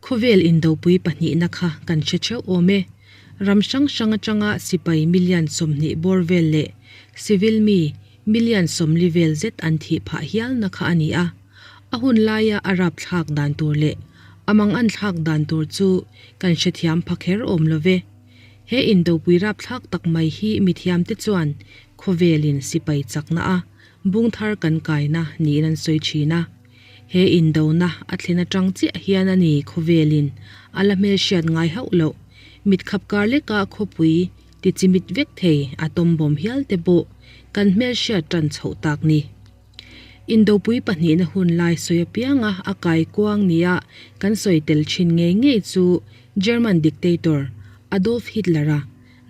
Khawvel indopui pahnihna kha kan hre theuh awm e. Ram hrang hrang atanga sipai million 20 bawr vel leh civil mi million 40 vel zet an thih phah hialna kha a ni a. A hun laia a rap thlak dan tur leh a mangan thlak dan tur chu kan hrethiam pha kher awm lo ve. He indopui rap thlak tak mai hi mithiamte chuan khawvelin sipai chakna a bung thar kan kaina niin an sawi thin a. He indona a thlen atang chiah hian a ni khawvelin a la hmelhriat ngai hauh loh. Mit khap kar leka khawpui ti chimit vek thei a tawmbawm hial te pawh kan hmelhriat tan chhoh tak ni. Indopui pahnihna hun lai sawi apianga a kai kuang nia kan sawi tel thin ngei ngei chu German dictator Adolf Hitler-a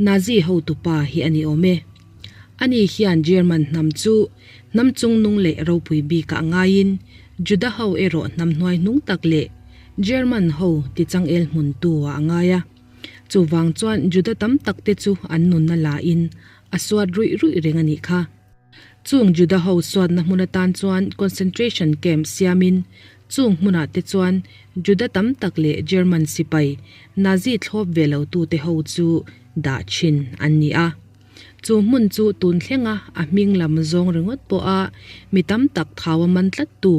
Nazi hotupa hi a ni awm e. Ani hian German hnam chu hnam chungnung leh ropui bikah ngaiin Juda ho erawh hnam hnuai hnung tak leh German ho ti changel hmun tu ah a ngai a. Chuvang chuan Juda tam tak te chu an nunna lain a suat ruih ruih reng a nih kha. Chung Juda ho suatna hmun atan chuan concentration camp siamin chung hmunah te chuan Juda tam tak leh German sipai Nazi thlawp ve lo tute ho chu dah thin an ni a. Chu hmun chu tun thlenga a hming lam zawng ringawt pawha mi tam tak thau a man tlat tu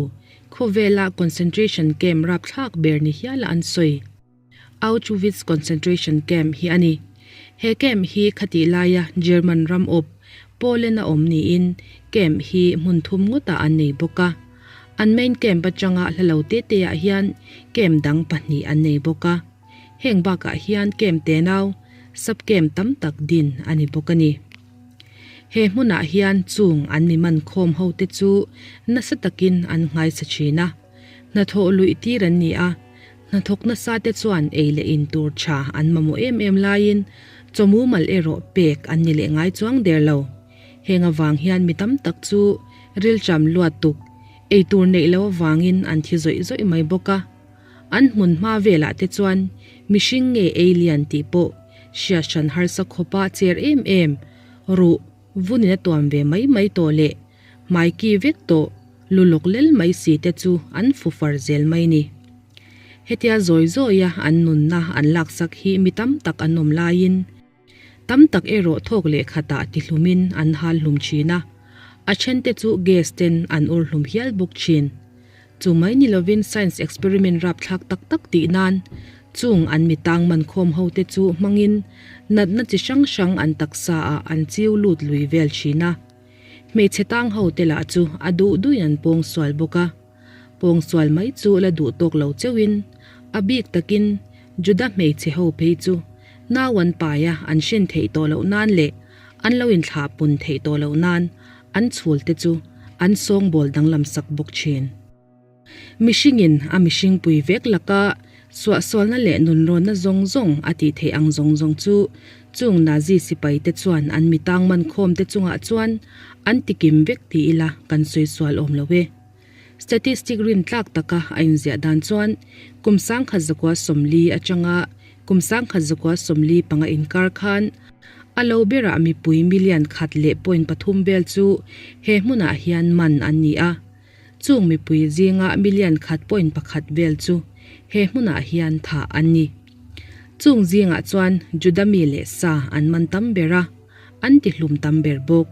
khawvela concentration camp rapthlak ber ni hiala an sawi. Auschwitz concentration camp hi a ni. He camp hi khatih laia German ram awp Poland a awm niin camp hi hmun thum ngawtah an nei bawk a. An main camp atanga hla lo te te ah hian camp dang pahnih an nei bawk a. Heng bakah hian camp tenau, sub camp tam tak din a ni bawk a ni. He hmunah hian chung an mi man khawm ho te chu nasa takin an nghaisa thin a. Hnathawh luih tir an ni a, hnathawk nasa te chuan ei leh in tur tha an mamawh em em laiin chaw mumal erawh pek an ni leh ngai chuang der lo. Heng avang hian mi tam tak chu rilṭam luat tuk, ei tur neih loh avangin an thi zawih zawih mai bawk a. An hmun hma velah te chuan mihring nge ei lian tih pawh hriat hran harsa khawpa cher em em ruh vunin a tuam ve mai mai tawh leh hmai ki vek tawh lu lawk lel mai si te chu an fu far zel mai ni. Hetia zawi zawia an nunna an laksak hi mi tam tak an awm laiin tam tak erawh thawk leh khatah ti hlumin an hal hlum thin a, a then te chu gas ten an ur hlum hial bawk thin. Chu mai ni lovin science experiment rapthlak tak tak tih nan chung an mi tang man khawm ho te chu hmangin natna chi hrang hrang an taksa ah an chiu lut lui vel thin a. Hmeichhe tang ho te lah chu a duh duhin an pawng sual bawk a. Pawng sual mai chu la duh tawk lo cheuhin a bik takin Juda hmeichhe ho phei chu nau an pai a an hrin theih tawh loh nan leh an lo inthlah pun theih tawh loh nan an chhul te chu an sawngbawl danglam sak bawk thin. Mihringin a mihring pui vek laka suahsualna leh nunrawnna zawng zawng a tih theih ang zawng zawng chu chung Nazi sipai te chuan an mi tang man khawm te chungah chuan an ti kim vek ti ila kan sawi sual awm lo e. Statistic rin tlak taka a inziah dan chuan kum 1940 atanga kum 1945 inkar khan a lo berah mipui million khat leh point pathum vel chu he hmunah hian man an ni a. Chung mipui zinga million khat point pakhat vel chu he hmunah hian thah an ni. Chung zingah chuan Juda mi leh sa an man tam ber a, an tihlum tam ber bawk.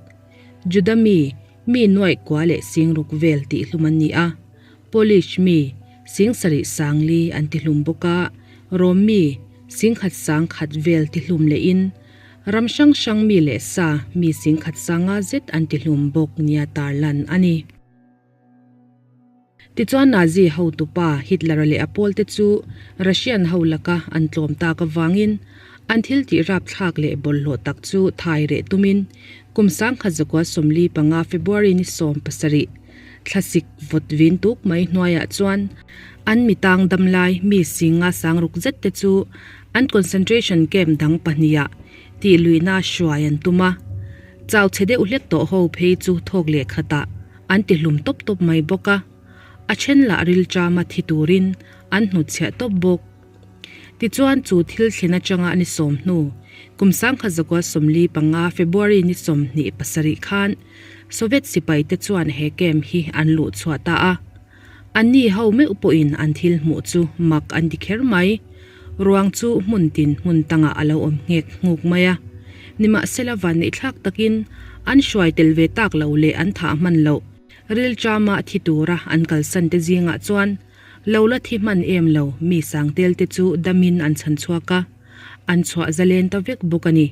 Juda mi, mi nuaih kua leh singruk vel tihlum an ni a, Polish mi, sing sarih sang li an tihlum bawk a, Rom mi, sing khat sang khat vel tihlum lehin ram hrang hrang mi leh sa mi sing khat sanga zet an tihlum bawk nia tarlan a ni. Tichuan Nazi hotupa Hitler-a leh a pawlte chu Russian ho laka an tlawm tak avangin an thil tih rapthlak leh bawlhhlawh tak chu thai reh tumin kum 1945 February ni 17 thlasik vawt vin tuk mai hnuaiah chuan an mitang damlai mi singa sangruk zet te chu an concentration camp dang pahnihah tih luihna hruai an tum a. Chau chhe deuh hlek tawh ho phei chu thawk leh khatah an ti hlum tawp tawp mai bawk a, a then lah rilṭama thi turin an hnutchhiah tawp bawk. Tichuan chu thil thlen atanga ni sawm hnu, kum 1945 February ni 27 khan Soviet sipaite chuan he camp hi an luh chhuah ta a. Anni ho meuh pawhin an thil hmuh chu mak an ti kher mai. Ruang chu hmun tin hmun tangah a lo awm nghek nghuk mai a. Nimahsela vanneihthlak takin an hruai tel ve tak lo leh an thah hman loh rilṭama thi tura an kalsan te zingah chuan lo la thi hman em lo mi sangtel te chu damin an chhan chhuak a, an chhuah zalen ta vek bawk a ni.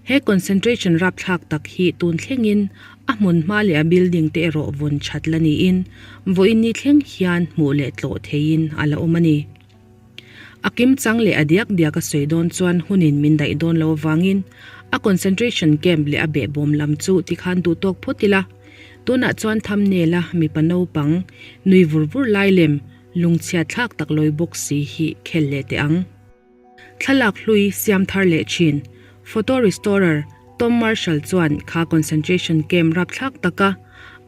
He concentration rapthlak tak hi tun thlengin a hmun hma leh a building te erawh vawn that la niin vawiin ni thleng hian hmuh leh tlawh theiin a la awm a ni. A kimchang leh a diak diak a sawi dawn chuan hunin min daih dawn lo avangin a concentration camp leh a behbawm lam chu tikhan duh tawk phawt ila. Tunah chuan thumbnail a mipa naupang nui vur vur lai lem lungchhiat thlak tak lawi bawk si hi khel leh teh ang. Thlalak hlui siam thar leh thin. Photo restorer Tom Marshall chuan kha concentration camp rapthlak taka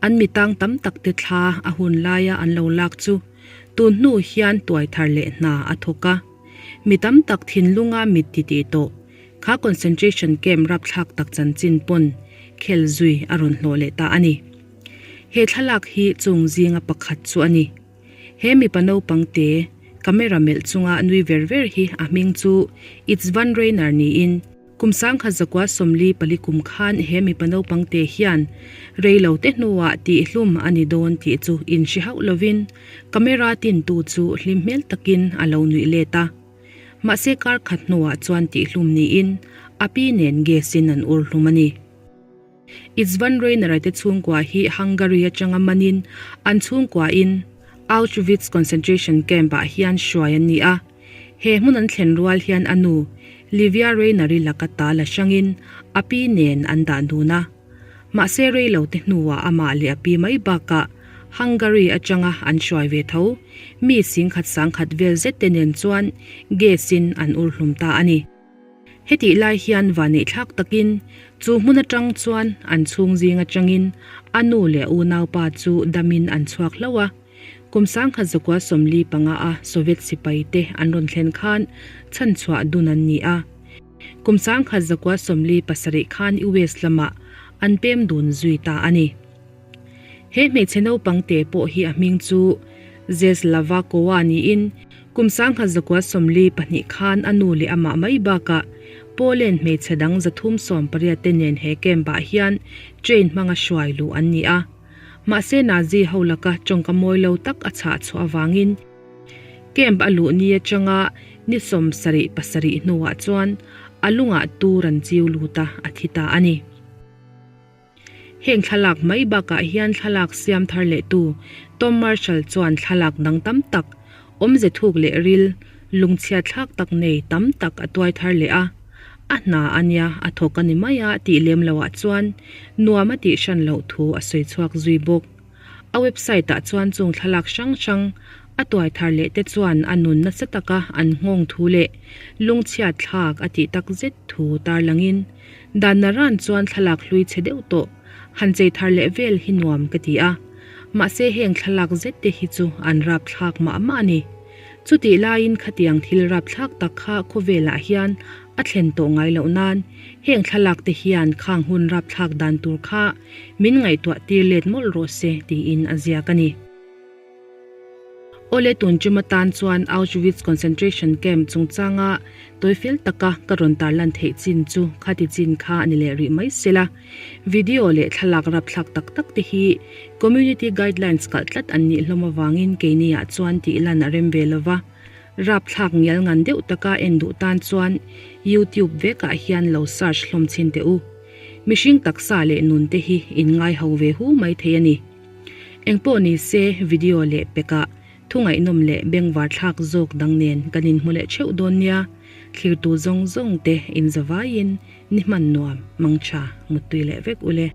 an mi tang tam tak te thla a hun laia an lo lak chu tun hnu hian tuai thar leh hna a thawk a. Mi tam tak thinlunga mit ti tih tawh kha concentration camp rapthlak tak chanchin pawn khel zui a rawn hlawh leh ta a ni. He thlalak hi chung zinga pakhat chu a ni. He mipa naupang te camera melh chunga nui ver ver hi a hming chu Itzvan Rainer niin kum sangkhat zakua 44 kum khan he mipa naupang te hian rei lo te hnuah tihhlum a ni dawn tih chu inhre hauh lovin camera tintu chu hlim hmel takin a lo nuih let a. Mahse kar khat hnuah chuan tihhlum niin a pi nen gas in an ur hlum a ni. Itzvan Rainer-a te chhungkua hi Hungary atanga manin an chhungkuain Auschwitz concentration camp-ah hian hruai an ni a. He hmun an thlen rual hian a nu, Livia Rainer-i laka ta la hrangin a pi nen an dah dun a. Mahse rei lo te hnuah amah leh a pi mai bakah Hungary atanga an hruai ve tho mi singkhat sangkhat vel zet te nen chuan gas-in an ur hlum ta a ni. Hetih lai hian vaneihthlak takin chu hmun atang chuan an chhung zing atangin a nu leh a unaupa chu damin an chhuak hlauh a. Kum 1945 a Soviet sipai te an rawn thlen khan chhanchhuah dun an ni a. Kum 1947 khan US lamah an pem dun zui ta a ni. He hmeichhe naupang te pawh hi a hming chu Zeslava Koa niin kum 1942 khan a nu leh amah mai bakah Poland hmeichhe dang 318 te nen he camp ah hian train hmanga hruai luh an ni a. Mahse Nazi ho laka tawngka mawi lo tak a chhah chhuah avangin camp a luh ni atanga ni 77 hnuah chuan a lungah tur an chiu lut a, a thi ta a ni. Heng thlalak mai bakah hian thlalak siam thar lehtu Tom Marshall chuan thlalak dang tam tak, awmze thuk leh ril, lungchhiat thlak tak nei tam tak a tuai thar leh a. A hna a nia, a thawk a ni mai a tih lem loah chuan nuam a tih hran loh thu a sawi chhuak zui bawk. A website ah chuan chung thlalak hrang hrang a tuai thar leh te chuan a nun nasa taka an nghawng thu leh lungchhiat thlak a tih tak zet thu tarlangin dan naran chuan thlalak hlui chhe deuh tawh han chei thar leh vel hi nuam ka ti a. Mahse heng thlalak zet te hi chu an rap thlak mah mah a ni. Chutih laiin khatiang thil rap thlak tak kha khawvelah hian a thlen tawh ngai loh nan heng thlalak te hian khang hun rap thlak dan tur kha Min ngaihtuah tir let mawlh rawh se tiin a ziak a ni. Awle tun tum atan chuan Auschwitz concentration camp chungchanga tawifel taka ka rawn tarlan theih chin chu khati chin kha a ni leh rih mai sela. Video leh thlalak rapthlak tak tak te hi community guidelines kalh tlat an nih hlawm avangin keini ah chuan tih lan a rem ve lova. Rapthlak ngial ngan deuh taka en duh tan chuan YouTube vekah hian lo search hlawm chhin teh u. Mihring taksa leh nun te hi in ngai ho ve hu mai thei a ni. Engpawh ni se video leh pekah thu ngaihnawm leh bengvar thlak zawk dang nen kan inhmu leh theuh dawn nia, thlirtu zawng zawng te in zavaiin ni hman nuam, mangtha, muttui leh vek ule.